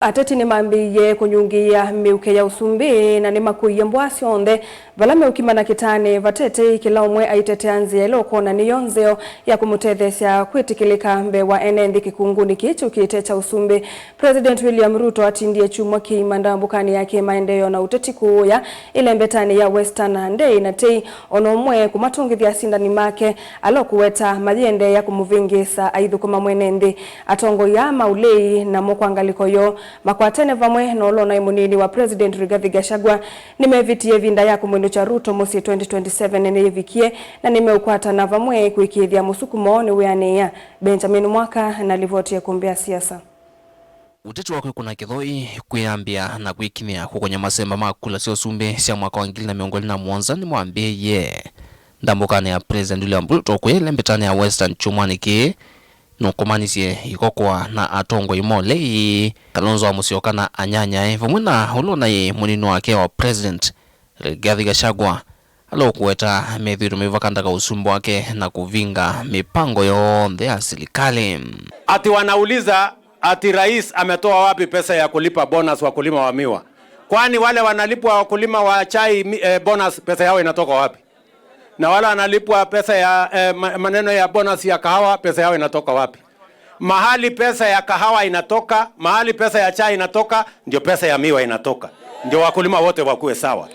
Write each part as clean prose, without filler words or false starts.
Ateti nimambiie kunyungia miuke ya usumbi na nimakuiye mbwa syonthe vala meukimana kitani vatete kila umwe aitetea nzia ila ukwona niyo nzeo ya kumutetheesya kwitikilika mbee wa ene nthi kikunguni kiichu kiite cha usumbi. President William Ruto atindie chumwa kiima ndambukani yake maendeleo na uteti kuuya ile mbetani ya Western ndei na tei ona umwe kumatungithia asindani make ala kuweta mayende ya kumuvingisa aithukuma mwene nthi atongoia maulei na mokwangaliko yo makwatene vamwe na ulona munini wa President Rigathi Gachagua nimevitie vinda ya kumwindu cha Ruto musi 2027 niivikie na nimeukwatana vamwe kuikithia musukumo ni wiania. Benjamin Mwaka na livoti kumbia siasa. Uteti wakwe kuna kithoi kwiyambia na kwikimia kukonya masemba ma kula sya usumbi sya mwaka wa 2027 nimwambiie ndambukani ya President William Ruto kwile mbetani ya Western chumwani ki nukumanisye ikokwa na atongoi molei Kalonzo wa Musyoka na anyanyae vamwe na ulona munini wake wa President Rigathi Gachagua alokuweta methito mivakandaka usumbi wake na kuvinga mipango yonthe ya serikali. Ati wanauliza ati rais ametoa wapi pesa ya kulipa bonus wakulima wa miwa? Kwani wale wanalipwa wakulima wa chai bonus pesa yao inatoka wapi? Na wale wanalipwa pesa ya maneno ya bonus ya kahawa pesa yao inatoka wapi? Mahali pesa ya kahawa inatoka, mahali pesa ya chai inatoka, ndio pesa ya miwa inatoka. Ndio wakulima wote wakuwe sawa.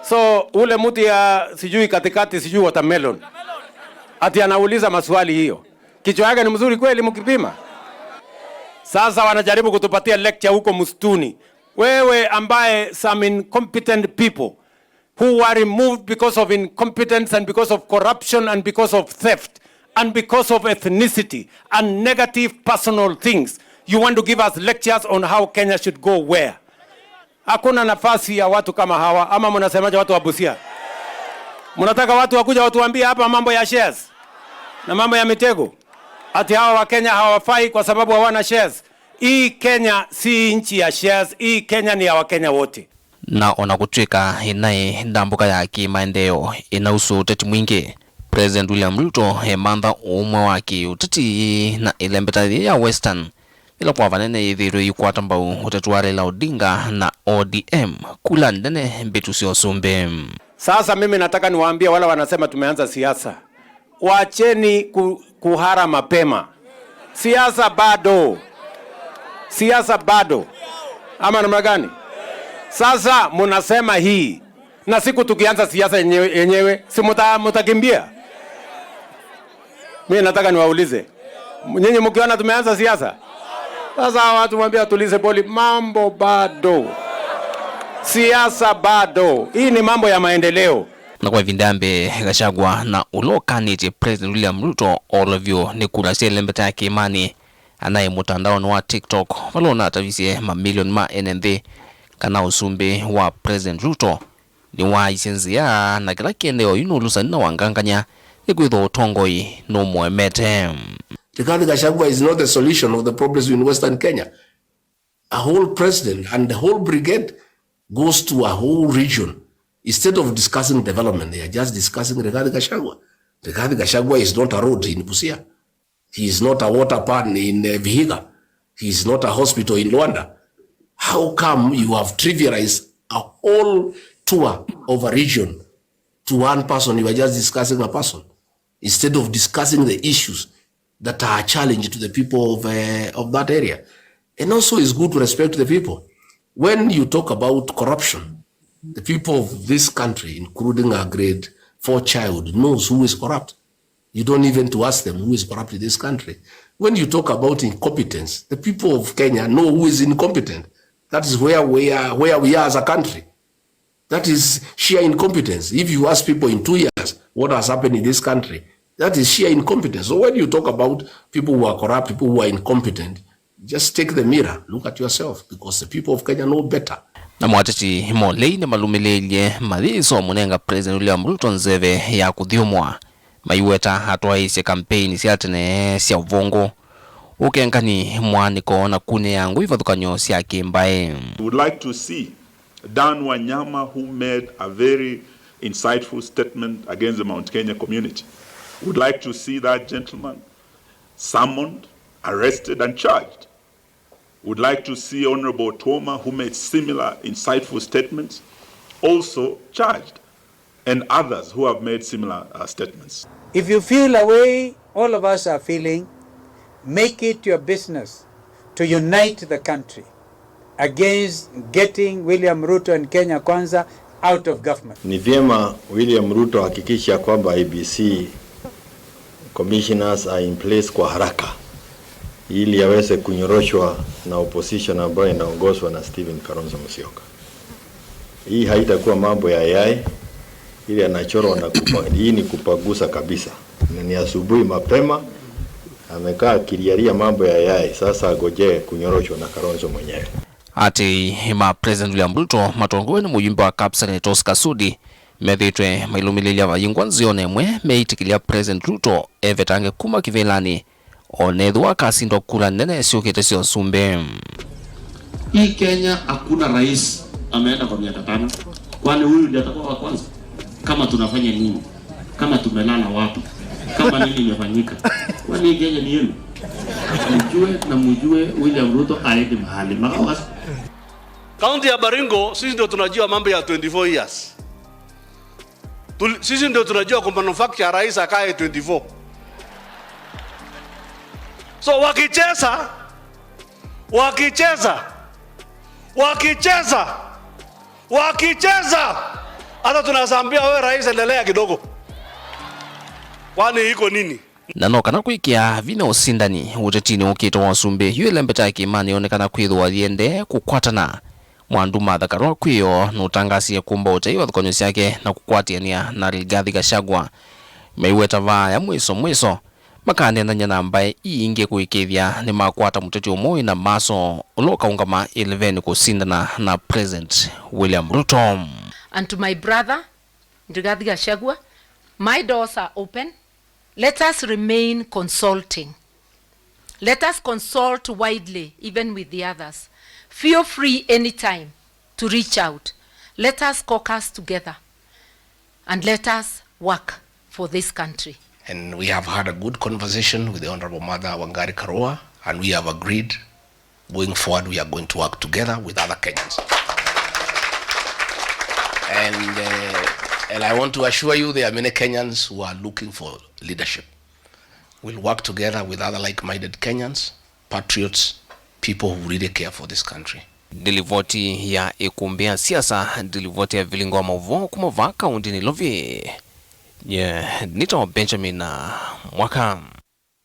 So ule mtu ya sijui katikati sijui watermelon ati anauliza maswali hiyo, kichwa yake ni mzuri kweli mkipima? Sasa wanajaribu kutupatia lecture huko msituni. Wewe ambaye some incompetent people who were removed because of incompetence and because of corruption and because of theft and because of ethnicity and negative personal things, you want to give us lectures on how Kenya should go where? Hakuna nafasi ya watu kama hawa. Ama mnasemaje watu wa Busia? Mnataka watu wakuja watuambie hapa mambo ya shares na mambo ya mitego? Ati hawa wa Kenya hawafai kwa sababu hawana shares. Hii Kenya si nchi ya shares, hii Kenya ni ya Wakenya wote. Na ona kutwika inaye ndambuka ya kimaendeleo inausu uteti mwingi President William Ruto emantha umwe wa kiuteti na ilembeta ya Western ila kwa vanene ithirwe ikwata mbau uteti wa Raila Odinga na ODM kula ndene mbitu sya usumbi. Sasa mimi nataka niwaambie wale wanasema tumeanza siasa, wacheni kuhara mapema. Siasa bado, siasa bado, ama namna gani? Sasa munasema hii na siku tukianza siasa yenyewe si mutakimbia? Mimi nataka niwaulize nyinyi, mkiona tumeanza siasa sasa, watu mwambie tulize boli, mambo bado, siasa bado. Hii ni mambo ya maendeleo. Na kwa vindambe Gachagua na ulokanite President William Ruto olovyo ni kula sya ilembeta ya kimani anaye mutandaoni wa TikTok valona atavisye mamilioni ma NND kana usumbi wa President Ruto ni waisye nzia na kila kiendeo yunulusani na wanganganya ikwithwa utongoi numwemete. Rigathi Gachagua is not the solution of the problems in Western Kenya. A whole president and the whole brigade goes to a whole region. Instead of discussing development, they are just discussing Rigathi Gachagua. Rigathi Gachagua is not a road in Busia. He is not a water pan in Vihiga. He is not a hospital in Luanda. How come you have trivialized a whole tour of a region to one person? You are just discussing a person instead of discussing the issues that are a challenge to the people of that area. And also it's good to respect the people. When you talk about corruption, the people of this country, including a grade 4 child, knows who is corrupt. You don't even to ask them who is corrupt in this country. When you talk about incompetence, the people of Kenya know who is incompetent. That is where we are as a country. That is sheer incompetence. If you ask people in 2 years what has happened in this country, that is sheer incompetence. So when you talk about people who are corrupt, people who are incompetent, just take the mirror, look at yourself, because the people of Kenya know better. Na mwateti molei ni malumilelye mathiso munenga President William Ruto nzeve ya kuthiumwa maiweta atwaisye kampeni sya tene sya uvungu ukenkani mwaniko na kune yangu ivathukanyo sya kimbae. We would like to see Dan Wanyama, who made a very insightful statement against the Mount Kenya community. We would like to see that gentleman summoned, arrested and charged. Would like to see Honorable Otuoma, who made similar insightful statements, also charged, and others who have made similar statements. If you feel a way all of us are feeling, make it your business to unite the country against getting William Ruto and Kenya Kwanza out of government. Ni vyema William Ruto hakikisha kwamba IEBC commissioners are in place kwa haraka ili aweze kunyoroshwa na opposition ambayo inaongozwa na Stephen Kalonzo Musyoka. Hii haitakuwa mambo ya yai ili anachorwa na kupa, hii ni kupagusa kabisa. Na ni asubuhi mapema amekaa akilialia mambo ya yai, sasa agojee kunyoroshwa na Kalonzo mwenyewe. Ati ma President William Ruto matongowe ni mujumbe wa Kapseret Oscar Sudi methitwe mailumililia vayingwa nzio nemwe meitikilia President Ruto evetange kuma kivilani onethwa akasindwa kura nene syukite sya usumbi. Hii Kenya hakuna rais ameenda kwa miaka 5. Kwani huyu ndiye atakuwa wa kwanza? Kama tunafanya nini? Kama tumelala wapi? Kama nini imefanyika? Kwani hii Kenya ni yenu? Mjue na mjue William Ruto aende mahali. Makawas. Kaunti ya Baringo sisi ndio tunajua mambo ya 24 years. Sisi ndio tunajua kwa manufacture rais akae 24. So wakicheza, wakicheza, wakicheza, wakicheza, hata tunasambia wewe rais endelea kidogo. Kwani iko nini? Na no kana kwikia vina usindani utetini ukitwa wa usumbi yu ilembe ta kimani onekana kwithwa yende kukwatana mwandu Martha Karua kwiyo nutangasie kumba utei wa thukonyo syake na kukwatiania na Rigathi Gachagua meiweta vaya mwiso mwiso makanenanya na mbae iingi kuikithia ni makwata muteti umwe na maso ula ukaungama 11 kusindana na President William Ruto. And to my brother Rigathi Gachagua, my doors are open. Let us remain consulting. Let us consult widely, even with the others. Feel free anytime to reach out. Let us caucus together and let us work for this country. And we have had a good conversation with the Honorable Martha Wangari Karua, and we have agreed going forward we are going to work together with other Kenyans. And I want to assure you there are many Kenyans who are looking for leadership. We'll work together with other like-minded Kenyans, patriots, people who really care for this country. Ndilivoti ya ikumbi ya siasa ndilivoti ya vilingo wa mauvo kumova kaunti ni Lovi. Yeah, nito Benjamin Mwaka.